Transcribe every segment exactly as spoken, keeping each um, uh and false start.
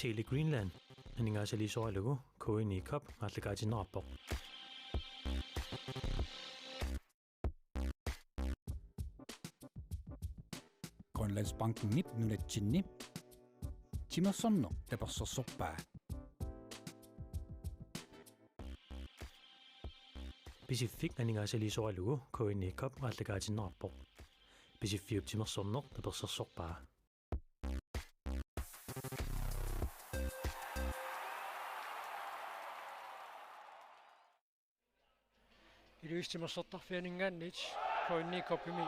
Tele Greenland aningaasaliisoralugu K N I Cup aallakaatinneqarpoq. Grønlandsbankenip nunatsinni timersorneq tapersersorpaa. Pisiffik aningaasaliisoralugu K N I Cup aallakaatinneqarpoq. Pisiffiup timersorneq tapersersorpaa. Ilulissat timersortarfianinngaanniit K N I Cupimi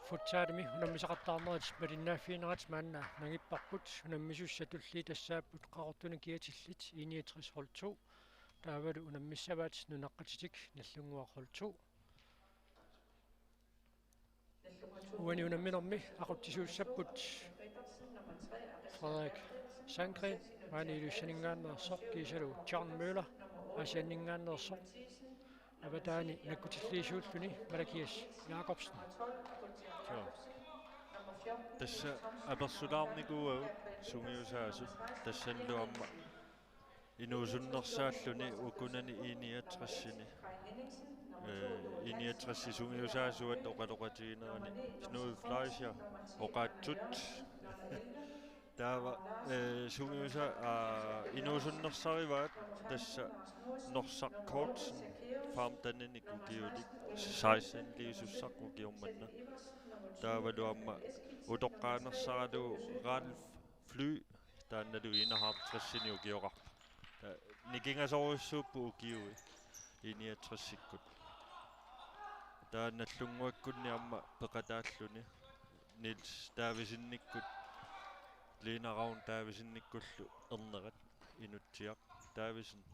futsalimi unammisaqattaarnerit malinnaaffiginerat maanna nangipparput. Unammisussat tulliit tassaapput Qaqortumi kiatillit I niogtres hold to. Taavalu unammissavaat nunaqqatitik Nagdlunguaq hold to. Uani unamminermi aqutsisuussapput Frederik Sandgren, maani Ilulissaninngaanneersoq, kiisalu John Møller, Aasianninngaanneersoq, avataani nakkutilliisuulluni Malakias Jakobsen. Joo. Tassa apersulaarnikuuagut sungiusaasut, tassanilu aamma inuusunnersaalluni ukunani I niogtresini. Øh, I niogtres sungiusaasuat oqaloqatiginerani Knud Fleischer oqaatsut. Taava, øh, sungiusa-, aa, inuusunnersarivaat tassa Norsaq Kortsen femteninik ukiulik, seksteniliisussaq ukioq manna. Taavalu aamma utoqqaanersaralugu Ralf Fly, taannalu enoghalvtredsinik ukioqarpoq. Taava nikingasorujussuupput ukiui I niogtresikkut. Taava Nagdlunguakkunni aamma peqataalluni Niels Davidsenikkut, Lena Ravn Davidsenikkullu ernerat Inutsiaq Davidsen,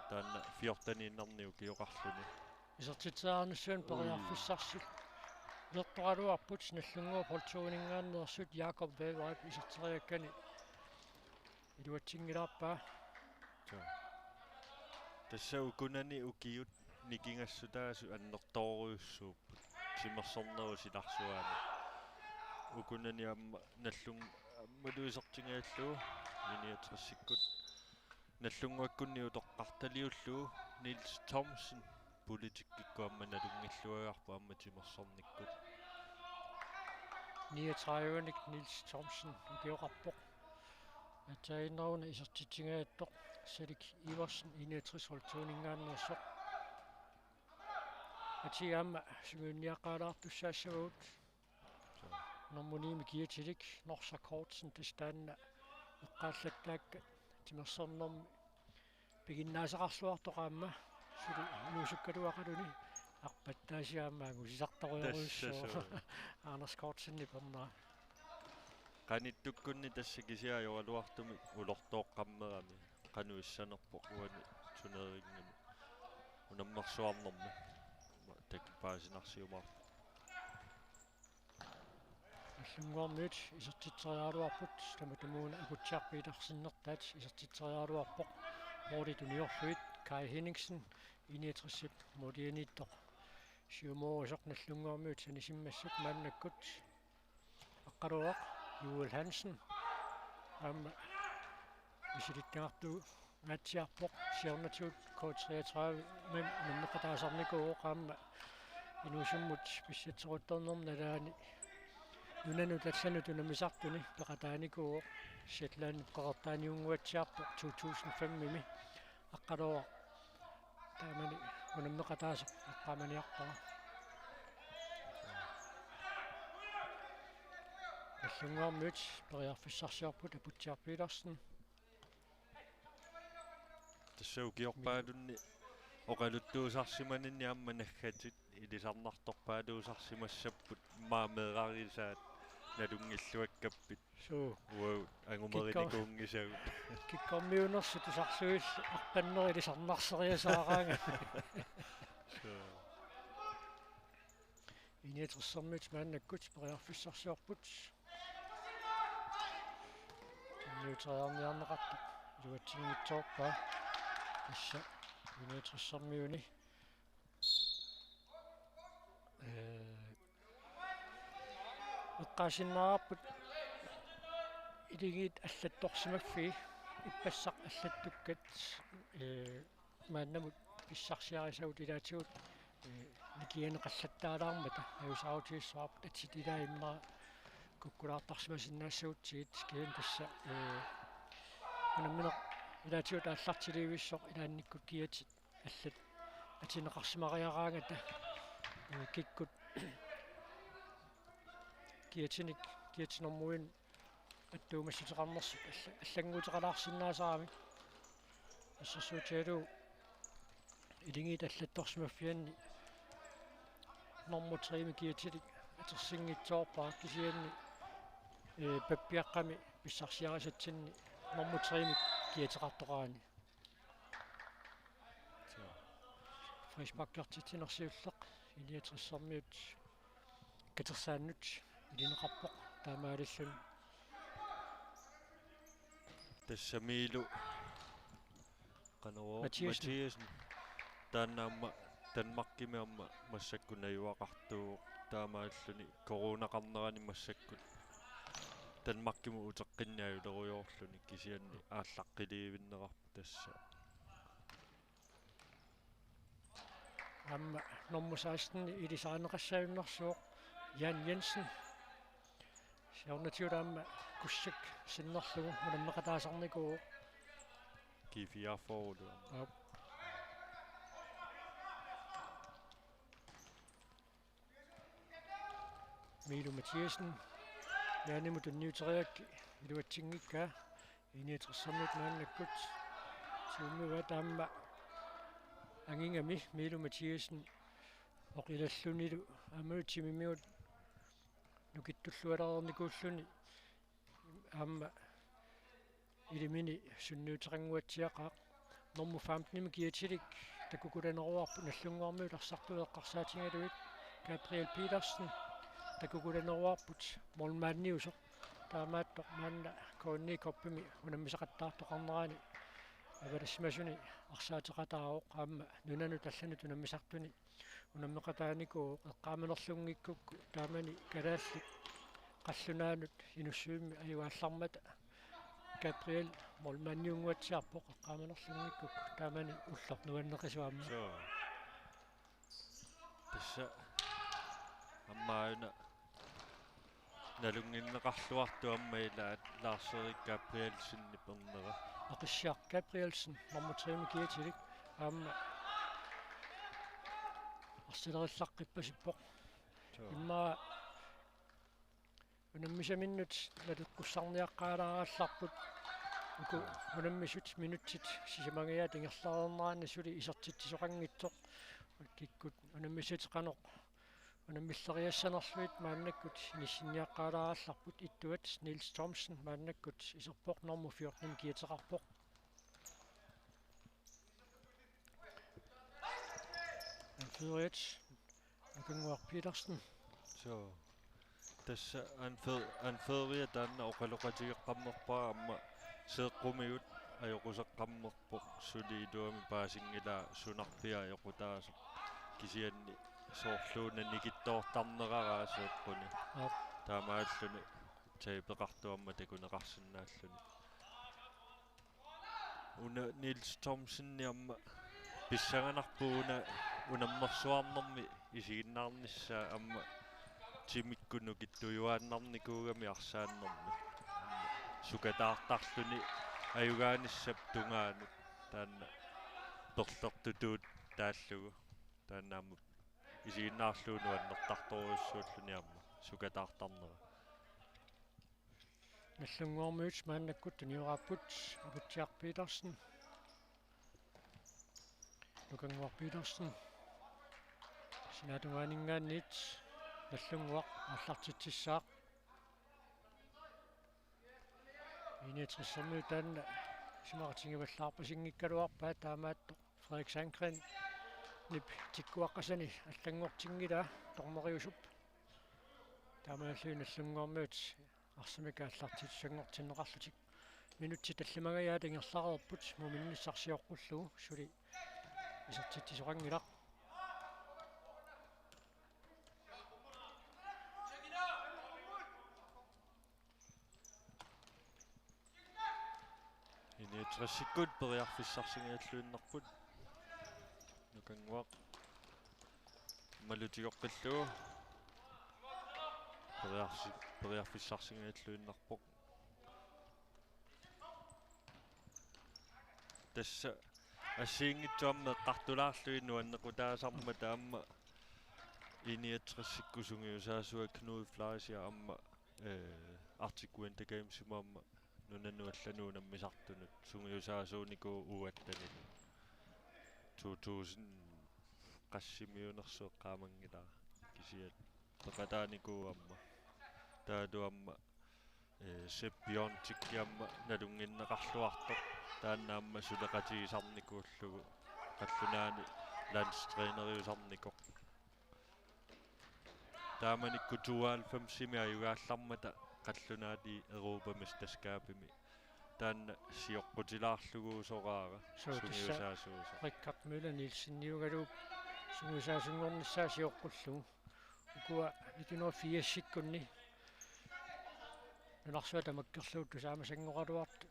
taanna fjorteniinnarnik ukioqarluni. Isertitseriarnissaanut periarfissarsi. Ulertoraluarput Nagdlunguup hold to-ninngaanneersut Jakob Weberip iserteriakkani iluatsinngilaarpaa. Joo. Tassa ukunani ukiut nikingassutaasut annertoorujussuupput timersornerup silarsuaani. Ukunani aamma Nagdlung-, aammalu isertingajallugu I niogtresikkut. Nagdlunguakkunni utoqqartaliullugu Niels Thomsen politikkikkut aamma nalunngilluagarput aamma timersornikkut. Niogtredivenik Niels Thomsen ukioqarpoq. Aatsaannguaq isertitsingajattoq Salik Iversen I niogtres hold to-ninngaanneersoq. Atia aamma sungiunniaqqaalaartussaassavagut. Nummer ni-mi kiatilik Norsaq Kortsen, tassa taanna eqqaallattaakka timersornermi piginnaasaqarluartoq aamma suli inuusukkaluaqaluni arpattaasiaq aamma angusisartorujorujussuuvoq. Tassa suu. Anders Kortsenip ernera. Qanittukkunni tassa kisiat ajoraluartumik ulertooqqammerami qanoq issanerpoq uani turneringimi unammersuarnermi. Takuuk paasinarsiumaarpoq. Nagdlunguarmiut isertitseriaraluarput, tamatumuuna Aputsiaq Petersenertaat isertitseriaraluarpoq. Målit uniorlugit Kai Henningsen I niogtresip målianiittoq siumoorusoq Nagdlunguarmiut sanisimmassuk maannakkut. Aqqaluaq Joel Hansen aamma misilittagartuungaatsiarpoq, siornatigut K treogtredive-mi unammeqataasarnikuuvoq aamma inuusummut pissatseruttornermi nalaani nunanut allanut unammisartuni peqataanikuuvoq, Shetlandip Qeqertaaniunnguatsiarpoq to tusind fem-imi. Aqqaluaq taamani unammeqataasoq eqqaamaniarpara. Nagdlunguarmiut periarfissarsiorput Aputsiaq Petersen. Tassa ukiorpaalunni oqaluttuusarsimaninni aamma naggatit ilisarnartorpaaluusarsimassapput, immaqa meerarisaat nalunngilluakkappit. Suu. Uagut angumerinikuunngisagut. Kikkor-, kikkormiunersut tusarluillu arpannerit ilisarnarseriasaaraangami. Suu. I niogtressermiut maannakkut periarfissarsiorput. Tunniuteriarniarneqartoq iluatsinngitsoorpaa. Tassa I niogtressermiuni. Ee, eqqaasinnaavarput iligiit allattorsimaffii. ippassaq allattukkat, ee, maannamut pissarsiarisagut ilaatigut, ee, nikianeqallattaalaarmata ajuusaarutigissavarput, atsit ilaat immaqa kukkulaartarsimasinnaassagutsigit. Kisianni tassa, ee, unammineq ilaatigut aallartilivissoq ilaannikkut kiatit allat atineqarsimariaraangata, ee, kikkut kiatinik, kiatit normuinik attuumassuteqarnersut alla-, allannguuteqalaarsinnaasaramik. Assersuutigalugu Akuleriit allattorsimaffianni normu tre-mi kiatilik atorsinngitsoorpara, kisianni, ee, pappiaqqami pissarsiarisatsinni normu tre-mi kiateqartoqarani. Frisparkertitsineq siulleq I niogtressermiut katersaannut ilineqarpoq taamaalilluni. Tassa Miilu Qanorooq Mathiassen. Mathiassen. Taanna aamma Danmarkimi aamma massakkut najugaqartuuvoq, taamaalilluni coronaqarnerani massakkut Danmarkimut uteqqinneq ajulerujoorluni, kisianni aallaqqiliivinneqarpoq tassa. Aamma normu seksten ilisarineqassajunnersuuvoq Jan Jensen. Siornatigut aamma Kussak sinnerlugu unammeqataasarnikuuvoq. G fireogfyrre. Aap. Miilu Mathiassen Janimut tunniuteriaraa iluatsinngikkaa. I niogtressermiut maannakkut siummivaat, aamma angingami Miilu Mathiassen oqilallunilu aamma timimigut nukittullualereernikuulluni aamma ilimini sunniuteqannguatsiaqaaq. Normu femten-imi kiatilik takukulaneruarput, Nagdlunguarmiut arsartut eqqarsaatigalugit. Gabriel Petersen takukulaneruarput, målmandiusoq. Taamaattoq maanna K N I Cupimi unammisaqattaartoqarnerani avalassimasuni arsaateqataavoq, aamma nunanut allanut unammisartuni unammeqataanikuuvoq. Eqqaamanerlunngikkukku taamani kalaallit qallunaanut Inussivimmi ajugaallarmata Gabriel målmandiunnguatsiarpoq, eqqaamanerlunngikkukku taamani ulloq nuanneqisut aamma. Suu. Tassa aamma una nalunnginneqarluartoq aamma ilaat Lars-Erik Gabrielsenip ernera. Aqissiaq Gabrielsen, normu tre-mi kiatilik, aamma arsalerillaqqippassippoq. Suu. Immaqa unammisaminnut naleqqussarniaqqaalaarallarput. Uku unammisut minutsit sisamangajaat ingerlareernerani suli isertitsisoqanngitsoq. Kikkut unammisat qanoq unammilleriassanerlugit maannakkut inissinniaqqaalaarallarput. Ittuat Niels Thomsen maannakkut iserpoq, normu fjorten kiateqarpoq. Anføreriat Nukannguaq Petersen. Suu. Tassa anfør-, anføreriat taanna oqaloqatigeqqammerpara, aamma seeqqumigut ajoquseqqammerpoq, suli iluamik paasinngilaa sunarpiaq ajoqutaasoq. Kisianni soorluuna nikittoortarneraraa seeqquni. Aap. Taamaalluni tapeqartoq aamma takuneqarsinnaalluni. Una Niels Thomsen aamma pissanganarpoq una unammersuarnermi isiginnaarnissaa, aamma timikkut nukittujuaannarnikuugami arsaannermi. Sukataartarluni ajugaanissap tungaanut taanna perlertutuut taallugu. Taanna aamma isiginnaarlugu nuannertartorujussuulluni aamma sukataartarnera. Nagdlunguarmiut maannakkut tunioraapput, Aputsiaq Petersen. Nukannguaq Petersen. Sinaatungaaninngaanniit Nagdlunguaq aallartitsissaaq. I niogtressermiut taanna isumaqatigivallaarpasinngikkaluarpaat, taamaattoq Frederik Sandgrenip tikkuaqqasani allanngortinngilaa dommeriusup. Taamaalilluni Nagdlunguarmiut arsamik aallartittussanngortinneqarlutik. Minutsit tallimangajaat ingerlareerput muminnissaq sioqqullugu, suli isertitsisoqanngilaq. I-niogtresikkut periarfissarsinngilluinnarput. Nukannguaq malutigoqqillugu. Periarsi-, periarfissarsinngilluinnarpoq. Tassa assigiinngitsut aamma eqqartulaarlugit nuannequtaasarmata aamma I-niogtresikkut sungiusaasua Knud Fleischer aamma, eh, Arctic Winter Gamesimi aamma nunanut allanut unammisartunut sungiusaasuunikuuvoq U-attenilu. To tusind qassimiunersoq eqqaamanngilara kisianni peqataanikuuvoq aamma. Taavalu aamma, eh, Sepp Bjørntik aamma nalunnginneqarluartoq. Taanna aamma suleqatigisarnikuullugu qallunaani landstræneriusarnikoq. Taamanikkut tooghalvfemsimi ajugaallarmata qallunaat Europamesterskabimi taanna sioqqutilaarlugu soraara. Suu, tassa sungiusaasuusoq. Richard Møller Nielsen niugaluup sungiusaasunngornissaa sioqqullugu. Ukua nitten hundrede firsikkunni nunarsuaq tamakkerlugu tusaamasanngoraluartut.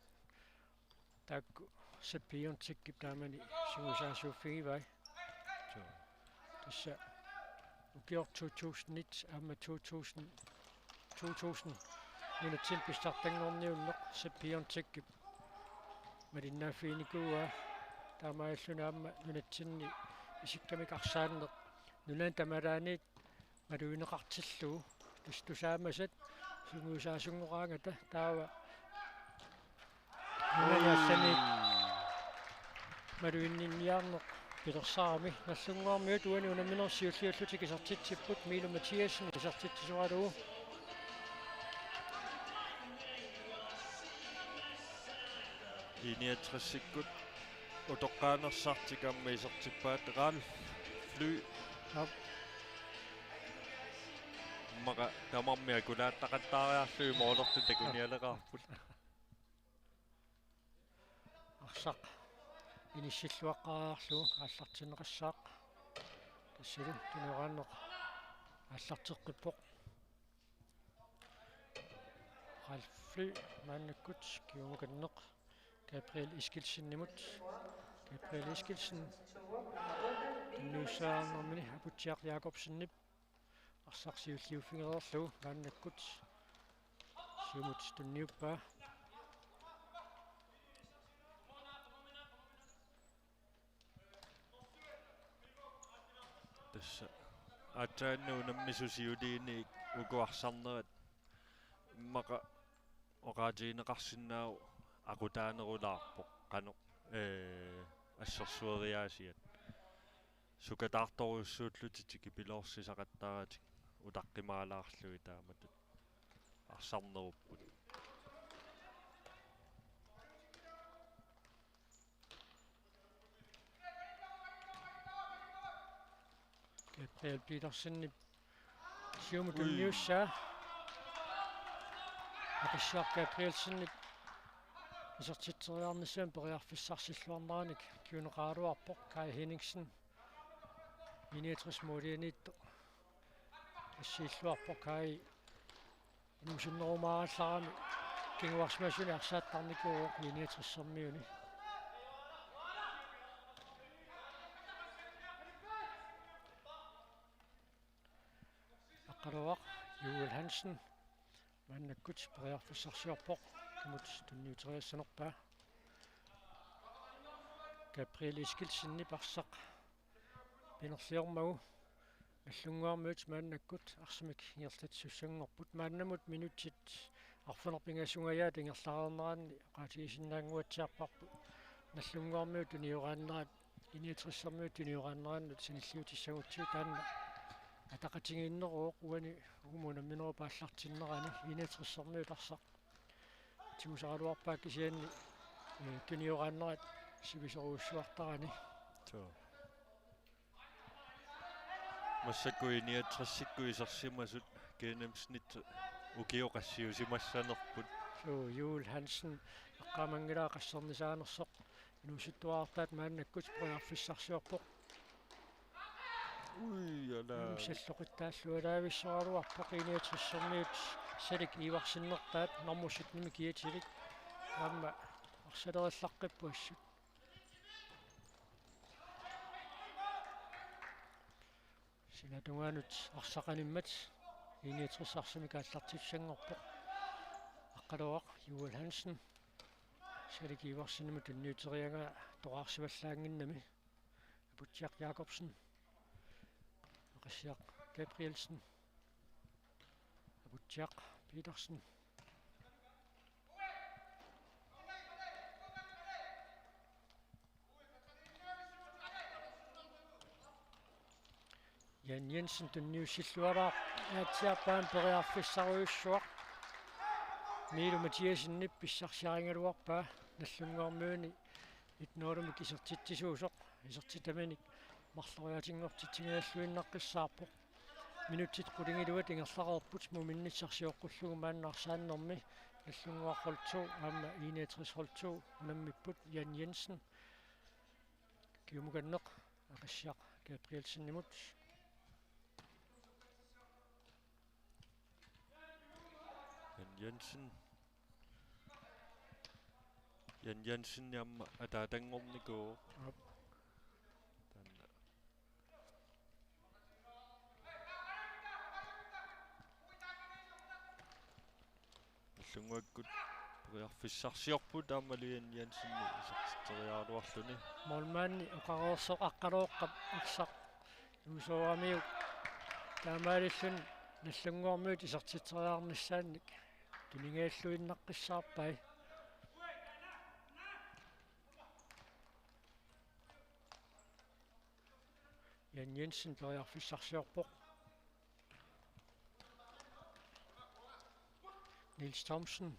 Taakku Sepp Bjørntikip taamani sungiusaasuuffigivai. Suu. Tassa ukioq to tusind et aamma to tusind, to tusind nunatsinni pissartanngorniunneq Sepp Bjørntikip malinnaaffiginikuuaa, taamaalilluni aamma nunatsinni isikkamik arsaanneq nunani tamalaaniit malugineqartillugu. Tassa tusaamasat sungiusaasunngoraangata taava nunani allaniit maluginninniarneq pilersarami. Nagdlunguarmiut uani unamminerup siulliullutik isertitsipput, Milo Mathiassen isertitsisoralugu. I-niogtresikkut utoqqaanersartik aamma isertippaat, Ralf Fly. Aap. Immaqa tamarmik akulaattaqattaariarlugit målertut takunialeqaarput. Arsaq inissilluaqqaariarlugu aallartinneqassaaq. Tassalu tunioraanneq aallarteqqippoq. Ralf Fly maannakkut kingukanneq Gabriel Eskildsenimut. Gabriel Eskildsen tunniussaarnermini Aputsiaq Jakobsenip arsaq siulliuffigereerlugu maannakkut siumut tunniuppaa. Tassa aatsaannguaq unammisut siuliini uku arsarnerat immaqa oqaatigineqarsinnaavoq aqutaanerulaarpoq qanoq, ee, assersueriaasiat. Sukataartorujussuullutik tikipiloorsisaqattaaratik utaqqimaalaarlugit taamatut arsarnerupput. Gabriel Petersenip siumut tunniussaa. Aqissiaq Gabrielsenip isertitseriarnissamut periarfissarsilluarneranik kinguneqaraluarpoq Kai Henningsen. I-niogtres målianiittoq assiilluarpoq Kai. Inuusunnerumaarallarami kinguarsimasunik arsaattarnikuuvoq I-niogtresermiuni. Aqqaluaq Juul Hansen maannakkut periarfissarsiorpoq, kimmut tunniuteriassanerpaa. Gabriel Eskildsenip arsaq pinerliormagu Nagdlunguarmiut maannakkut arsamik ingerlatissussanngorput. Maannamut minutsit arfineq-pingasungajaat ingerlareerneranni oqaatigisinnaannguatsiarparput Nagdlunguarmiut tunioraannerat I-niogtresermiut tunioraannerannut sanilliutissagutsigu, taanna ataqatigiinneruvoq uani uuma unamminerup aallartinnerani. I-niogtresermiut arsaq tigusaraluarpaat kisianni, ee, tunioraannerat sivisoorujussuartarani. Suu. Massakkut I-niogtresikkut isersimasut gennemsnit ukioq qassiusimassanerput. Suu, Juul Hansen eqqaamanngilara qassernisaanersoq. Inuusuttuartaat maannakkut periarfissarsiorpoq. Ui, ala. Salloqittaallualaavissoraluarpoq I-niogtresermiut Salik Iversennertaat normu syttenimi kiatilik. Aamma salerillaqqippoq assut. Sinaatungaanut arsaq animmat I niogtres arsamik aallartissanngorpoq. Aqqaluaq Juul Hansen. Salik Iversenimut tunniuteriaraa toqqarsivallaannginnami. Aputsiaq Jakobsen. Aqissiaq Gabrielsen. Aputsiaq Petersen. Jan Jensen tunniussilluaraaq, Aasiaat periarfissarujussuaq. Miilu Mathiassenip pissarsiarigaluarpaa Nagdlunguarmiuni et nul-imik isertitsisuusoq, isertitaminik marloriaatinngortitsigalluinnaqqissaarpoq. Minutsit qulingiluat ingerlareerput muminnissaq sioqqullugu maanna arsaannermi Nagdlunguaq hold to aamma I niogtres hold to unammipput. Jan Jensen. Kiumukanneq Aqissiaq Gabrielsenimut. Jan Jensen. Jan Jensen aamma ataatanngornikuuvoq. Aap. Taanna. Nagdlunguakkut periarfissarsiorput aammalu Jan Jensen isertitseriaraluarluni. Målmandi oqareersoq Aqqaluoqqap arsaq iusooramiuk taamaalilluni Nagdlunguarmiut isertitseriarnissaannik tunigalluinnaqqissaarpai. Jan Jensen periarfissarsiorpoq. Niels Thomsen.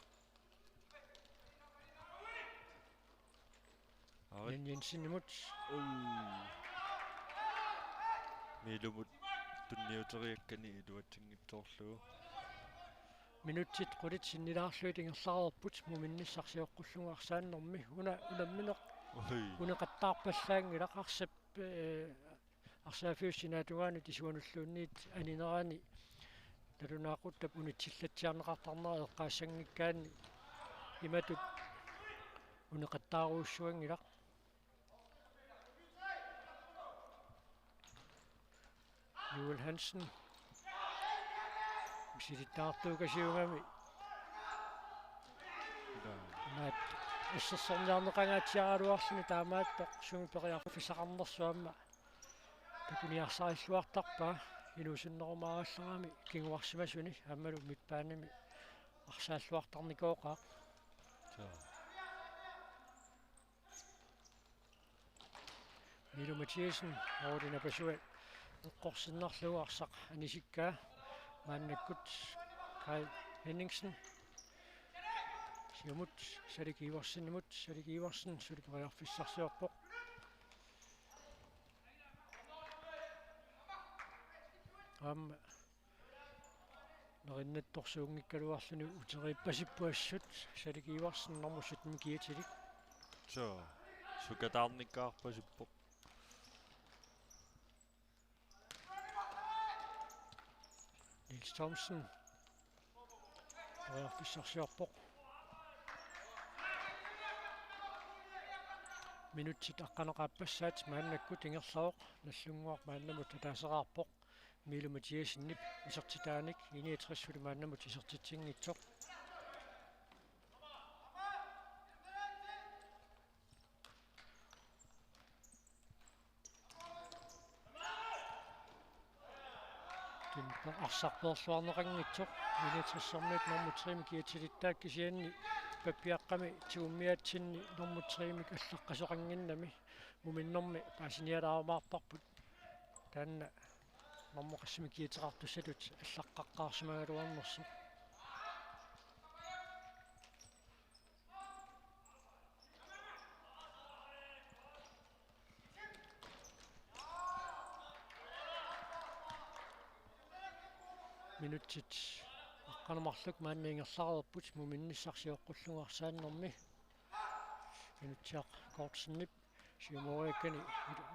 Ari. Jan Jensenimut. Ui. Miilumut tunniuteriakkani iluatsinngitsoorlugu. Minutsit qulit sinnilaarlugit ingerlareerput muminnissaq sioqqullugu arsaannermi. Una unammineq. Ui. Uneqattaarpallaanngilaq arsap, eh, arsaaffiup sinaatungaanut isuanulluunniit aninerani nalunaaquttap unitsillatsiarneqartarnera eqqaassanngikkaanni imatut uneqattaarujussuanngilaq. Juul Hansen. Misilittaartuukasiugami. Maat. Assersorniarneqangaatsiaraluarluni taamaattoq sumi periarfissaqarnersoq aamma takuniarsarilluartarpaa inuusunnerumaarallarami kinguarsimasuni aammalu midtbanemi arsaalluartarnikooqaaq. Joo. Miilu Mathiassen, Morten Napasua, eqqorsinnarlugu arsaq anisikkaa, maannakkut Kai Henningsen. Siumut, Salik Iversenimut, Salik Iversen, suli periarfissarsiorpoq. Aamma nerinnattorsuunngikkaluarluni uteriippasipput assut, Salik Iversen nummer sytten kiatilik. Suu, sukataarnikkaarpasippoq. Niels Thomsen. Periarfissarsiorpoq. Minutsit aqqaneq-aappassaat maannakkut ingerlavoq, Nagdlunguaq maannamut ataaseraarpoq. Miilu Mathiassenip isertitaanik I niogtres suli maannamut isertitsinngitsoq. Kæmpe arsaq peerluarneqanngitsoq, I niogtres-ermiut nummer tre-mik kiatilittaat, kisianni pappiaqqami tigummiaatsinni nummer tre-mik allaqqasoqannginnami muminnermi paasinialaarumaarparput. Taanna nummer qassimik kiateqartussatut allaqqaqqaarsimagaluarnersoq. Minutsit aqqaneq-marluk maanna ingerlareerput muminnissaq sioqqullugu arsaannermi. Minutsiaq Kortsenip siumoriakkani,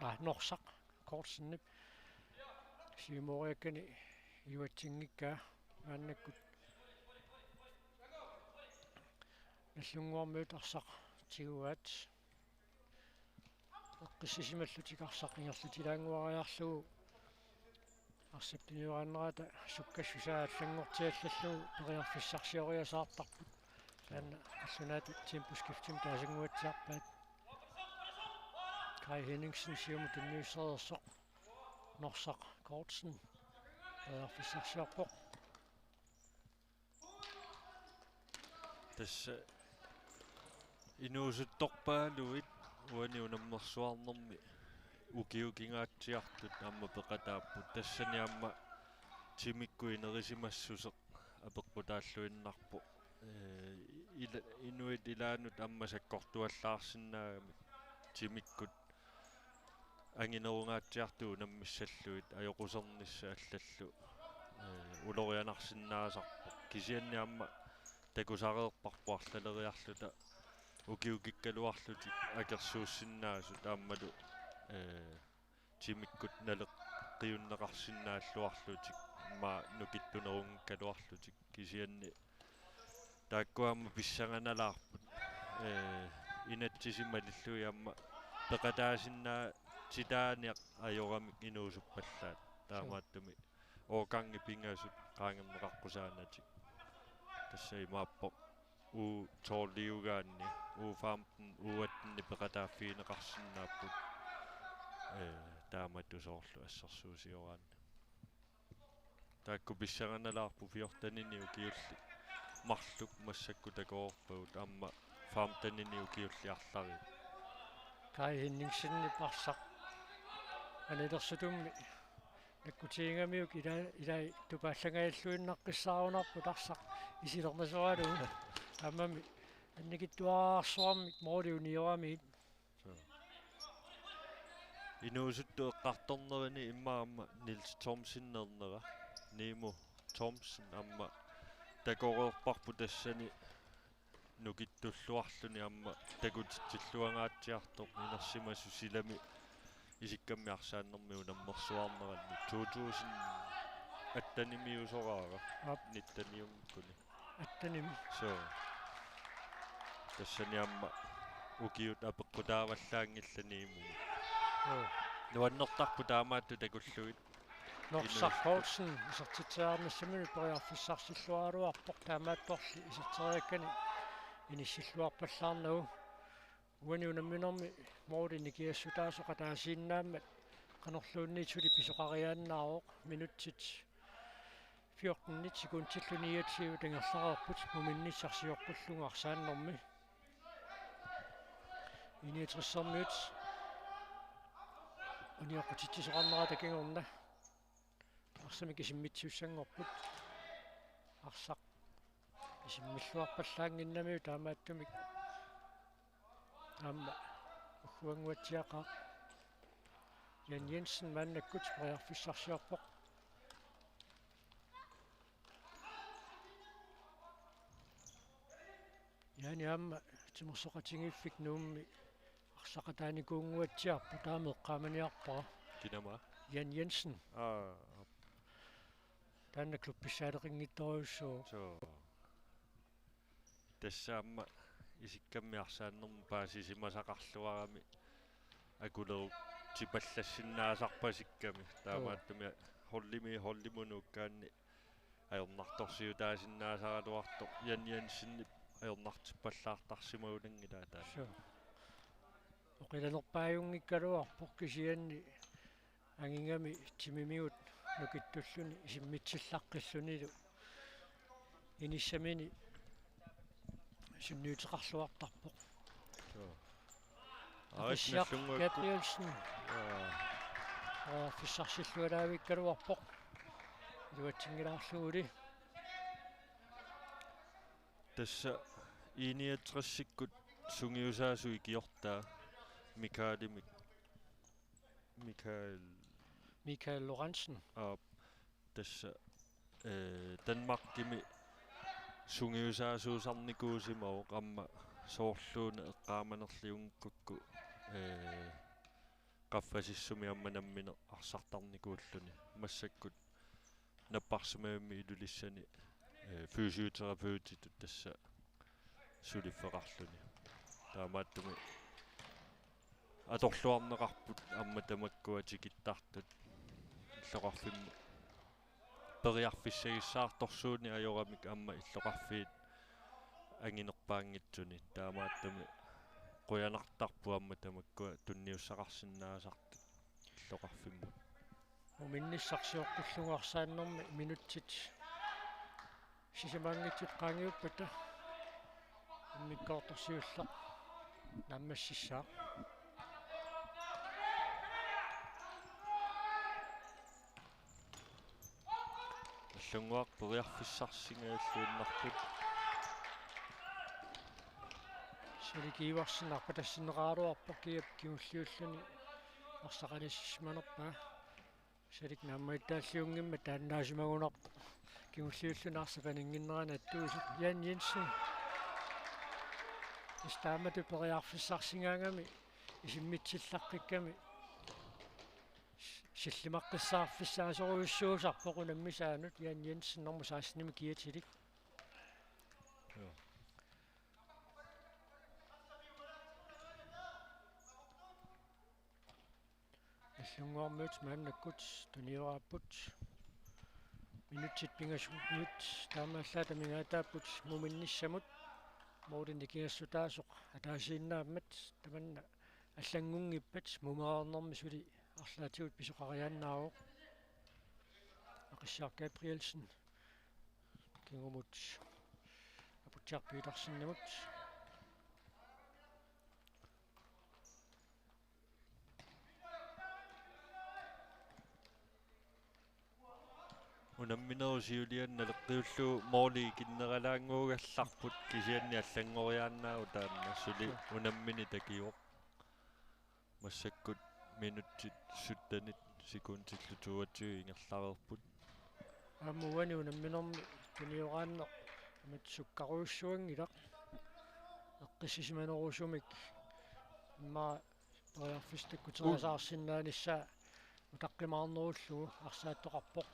aa, Norsaq Kortsenip siumoriakkani iluatsinngikkaa maannakkut. Nagdlunguarmiut arsaq tiguaat. Eqqissisimallutik arsaq ingerlatilaannguariarlugu arsap tunioraannerata sukkassusaa allanngortiallallugu periarfissarsioriasaartarput. Taanna qallunaatut temposkiftimik taasannguatsiarpaat. Kai Henningsen siumut tunniussereersoq. Norsaq Kortsen periarfissarsiorpoq. Tassa inuusuttorpaaluit uani unammersuarnermi ukiukingaatsiartut aamma peqataapput, tassani aamma timikkut inerisimassuseq apeqqutaalluinnarpoq. Ee, ila-, inuit ilaannut aamma sakkortuallaarsinnaagamik timikkut anginerungaatsiartut unammissallugit ajoqusernissat allallu, ee, ulorianarsinnaasarpoq. Kisianni aamma takusareerparput arlaleriarluta ukiukikkaluarlutik akersuussinnaasut aammalu, ee, timikkut naleqqiunneqarsinnaalluarlutik, immaqa nukittunerunngikkaluarlutik. Kisianni taakku aamma pissanganalaarput. Ee, inatsisit malillugit aamma peqataasinnaatitaaniaq ajoramik inuusuppallaat. Taamaattumik årgangit pingasut qaangerneqaqqusaanatik. Tassa imaappoq U tolviugaanni, U femten, U atten peqataaffigineqarsinnaapput. Ee, taamatut soorlu assersuusioraanni. Taakku pissanganalaarput fjortenini ukiullit marluk massakkut takoreerpagut aamma femtenini ukiullit arlallit. Kai Henningsenip arsaq anilersutummi nakkutigigamiuk ila-, ilai tupaallangajalluinnaqqissaarunarpoq arsaq isilernasoralugu. Aammami annikitsuararsuarmik måli unioramigit. Suu. Inuusuttut eqqartornerini immaqa aamma Niels Thomsen ernera, Nimo Thomsen aamma takoreerparput tassani nukittulluarluni aamma takutitsilluangaatsiartoq inersimasoq silami isikkammi arsaannermi unammersuarneranni to tusind attenimiusoraara. Aap. Nitteniunngikkunik. Attenimi. Suu. Tassani aamma ukiut apeqqutaavallaanngillat Nimomut. Joo. Nuannertarput taamaattut takullugit. Norsaq Poulsen isertitsiarnissaminut periarfissarsilluaraluarpoq, taamaattorli iserteriakkani inissilluarpallaarnagu. Uani unamminermi måli nikiassutaasoq ataasiinnaammat qanorluunniit suli pisoqariaannaavoq, minutsit fjortenit sekundillu niogtyve tangerlareerput muminnissaq sioqqullugu arsaannermi. I niogtresermiut unioqqutitsisoqarnerata kingorna arsamik isimmitsisussanngorput. Arsaq isimmilluarpallaannginnamiuk taamaattumik aamma ugguannguatsiaqaaq. Jan Jensen maannakkut periarfissarsiorpoq. Jani aamma timersoqatigiiffik Nuummi arsaqataanikuunnguatsiarpoq, taama eqqaamaniarpara. Kinama? Jan Jensen. Aa, aap. Taanna klubbissaaleqinngittorujussuuvoq. Suu. Tassa aamma isikkammi arsaannermi paasisimasaqarluarami akulerutipallassinnaasarpasikkami. Joo. Taamaattumik holdimi, holdimut nuukkaanni ajornartorsiutaasinnaasaraluartoq Jan Jensenip ajornartippallaartarsimagunanngilaq taanna. Suu. Oqilanerpaajunngikkaluarpoq kisianni angigami timimigut nukittulluni isimmitsillaqqillunilu inissamini sunniuteqarluartarpoq. Joo. Arik Aqissiaq nallunguakku. Gabrielsen. Jaa. Aa, periarfissarsilluaraavikkaluarpoq. Iluatsinngilaarluguli. Tassa I niogtresikkut sungiusaasut ikiortaa Michaelimik. Michael. Michael Lorentzen. Aap, tassa, ee, Danmarkimi sungiusaasuusarnikuusimavoq aamma soorluuna eqqaamanerliunngikkukku, ee, qaffasissumi aamma nammineq arsartarnikuulluni. Massakkut napparsimmavimmi Ilulissani, ee, fysioterapeutitut tassa suliffeqarluni. Taamaattumik atorluarneqarput aamma tamakkua tikittartut illoqarfimmut periarfissagissaartorsuuneq ajoramik aamma illoqarfiit anginerpaanngitsuni. Taamaattumik qujanartarpoq aamma tamakkua tunniussaqarsinnaasartut illoqarfimmut. Muminnissaq sioqqullugu arsaannermi minutsit sisamanngitsut qaangiuppata immikkoortoq siulleq naammassissaaq. Nagdlunguaq periarfissarsingajalluinnarput. Salik Iversen arpatassinneqaraluarpoq kiap kingulliulluni arsaqalississimanerpaa. Salik naammagittaalliunngimmat taannaasimagunarpoq. Kingulliulluni arsaq paninnginnerani attuisoq Jan Jensen. Tassa taamatut periarfissarsigaangami isimmitsillaqqikkamik sillimaqqissaarfissaasorujussuusarpoq unammisaanut. Jan Jensen nummer sekstenimi kiatilik. Joo. Nagdlunguarmiut maannakkut tunioraapput. Minutsit pingasut taamaallaat amigaataapput muminnissamut. Måli nikingassutaasoq ataasiinnaammat, tamanna allanngunngippat mumereernermi suli arlaatigut pisoqariaannaavoq. Aqissiaq Gabrielsen kingumut Aputsiaq Petersenimut. Unamminerup siuliani naleqqiullugu måli ikinneralaannguugallarput, kisianni allanngoriaannaavoq taanna. Suli unammineq takivoq. Massakkut minutsit syttenit sekundillu toogtyve ingerlareerput. Aamma uani unamminermi tunioraanneq aamma sukkarujussuanngilaq. Eqqissisimanerusumik immaqa periarfissaq takkuteriasaarsinnaanissaa utaqqimaarnerullugu arsaattoqarpoq.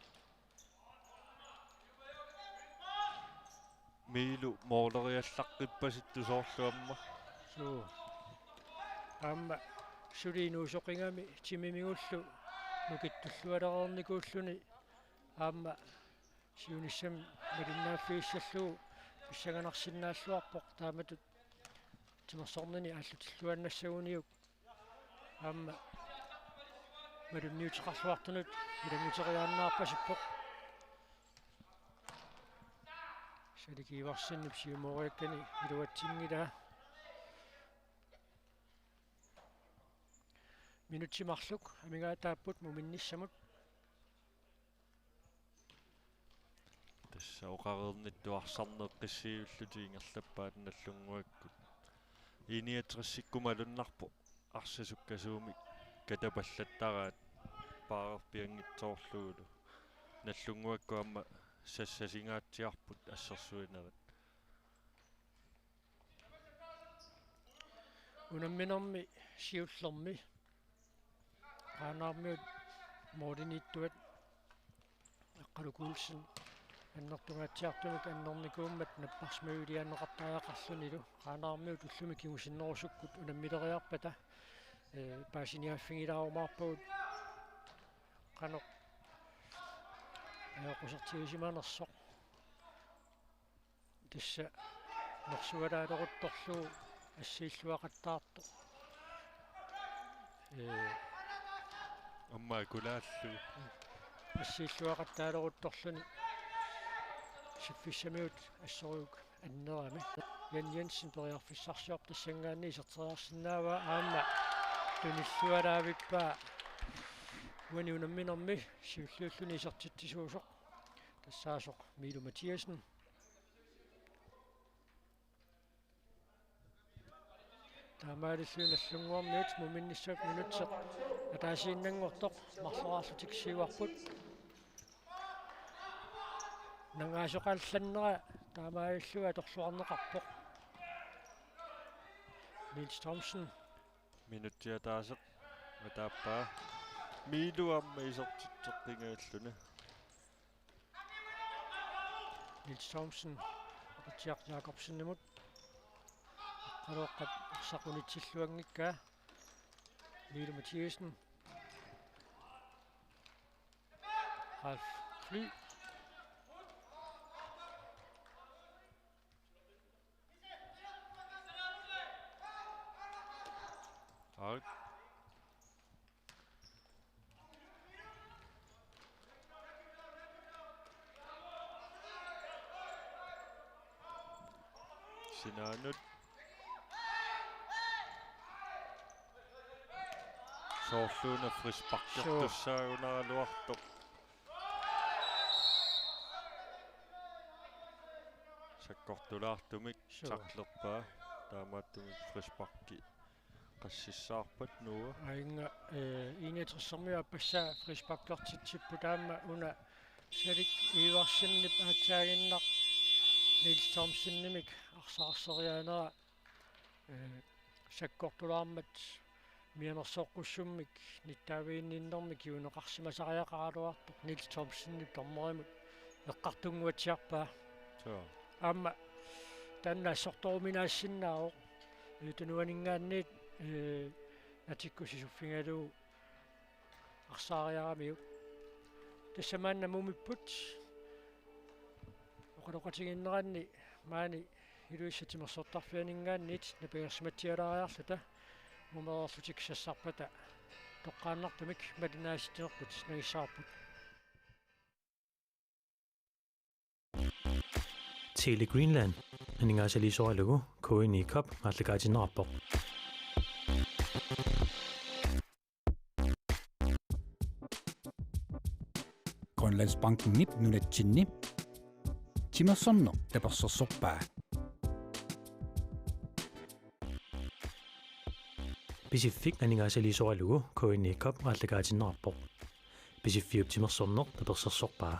Miilu måleriallaqqippasittoq soorlu aamma. Suu. Aamma suli inuusoqigami timimigullu nukittullualereernikuulluni aamma siunissami malinnaaffigissallugu pissanganarsinnaalluarpoq, taamatut timersornini aallutilluaannassaguniuk aamma malunniuteqarluartunut ilannguteriaannaarpasippoq. Salik Iversenip siumooriakkani iluatsinngilaa. Minutsit marluk amigaataapput muminnissamut. Tassa oqareernittut arsarneq eqqissiivillutik ingerlappaat Nagdlunguakkut. I niogtresikkut malunnarpoq arsaq sukkasuumik katapallattaraat paarerpianngitsoorlugulu. Nagdlunguakkut aamma sassasingaatsiarput assersuinerat. Unamminermi siullermi Qaanaarmiut målimiittuat Aqqaluk Olsen annertungaatsiartumik annernikuummat napparsimaviliaanneqartariaqarlunilu Qaanaarmiut ullumi kingusinnerusukkut unammileriarpata, ee, paasiniaaffigilaarumaarpagut qanoq ajoqusertigisimanersoq. Tassa nersualaaleruttorlugu assiilluaqattaartoq. Ee, aamma akulaallu. Assiilluaqattaaleruttorluni siffissamiut assorujuk annerami. Jan Jensen periarfissarsiorpoq tassanngaanniit iserteriarsinnaavaa aamma tunillualaavippaa uani unamminermi siulliulluni isertitsisuusoq. Tassaasoq Miilu Mathiassen. Taamaalilluni Nagdlunguarmiut muminnissap minutsit ataasiinnanngortoq marloriarlutik siuarput. Nangaasoqallannera taamaalilluni atorluarneqarpoq. Niels Thomsen. Minutsit ataaseq ataappaa. Miilu aamma isertitseqqinngalluni. Niels Thomsen, Aputsiaq Jakobsenimut. Qanoqqat arsaq unitsilluanngikkaa. Milo Mathiassen. Ralf Fly. Tarek. Sinaanut. Soorluuna frisparkertussaagunaraluartoq. Sakkortulaartumik Sure. Taklerpaa, taamaattumik frisparki qassissaarpat, Noah? Aajuna, eh, enogtressermiut aappassaa frisparkertitsipput, aamma una Salik Iversenip aatsaaginnaq Niels Thomsenimik arsaarsereernera, eh, sakkortulaarmat mianersoqqussummik nittaaviginninnermik kinguneqarsimasariaqaraluartoq Niels Thomsenip dommerimut eqqartunnguatsiarpaa. Sure. Aamma taanna assortoruminaassinnaavoq. Eh, tunuaninngaanniit, eh, natikkusisuffigalugu arsaariaramiuk. Tassa maanna mumipput. Oqaloqatigiinneranni maani Ilulissat Timersortarfianinngaanniit napilersimatsialaariarluta mumereerlutik sassarpata toqqaannartumik malinnaasitsinerput nangissavarput. Tele Greenland aningaasaliisoralugu K N I Cup aallakaatinneqarpoq. Grønlandsbankenip nunatsinni timersorneq tapersersorpaa. Pisiffik aningaasaliisoralugu K N I Cup aallakaatinneqarpoq. Pisiffiup timersorneq tapersersorpaa.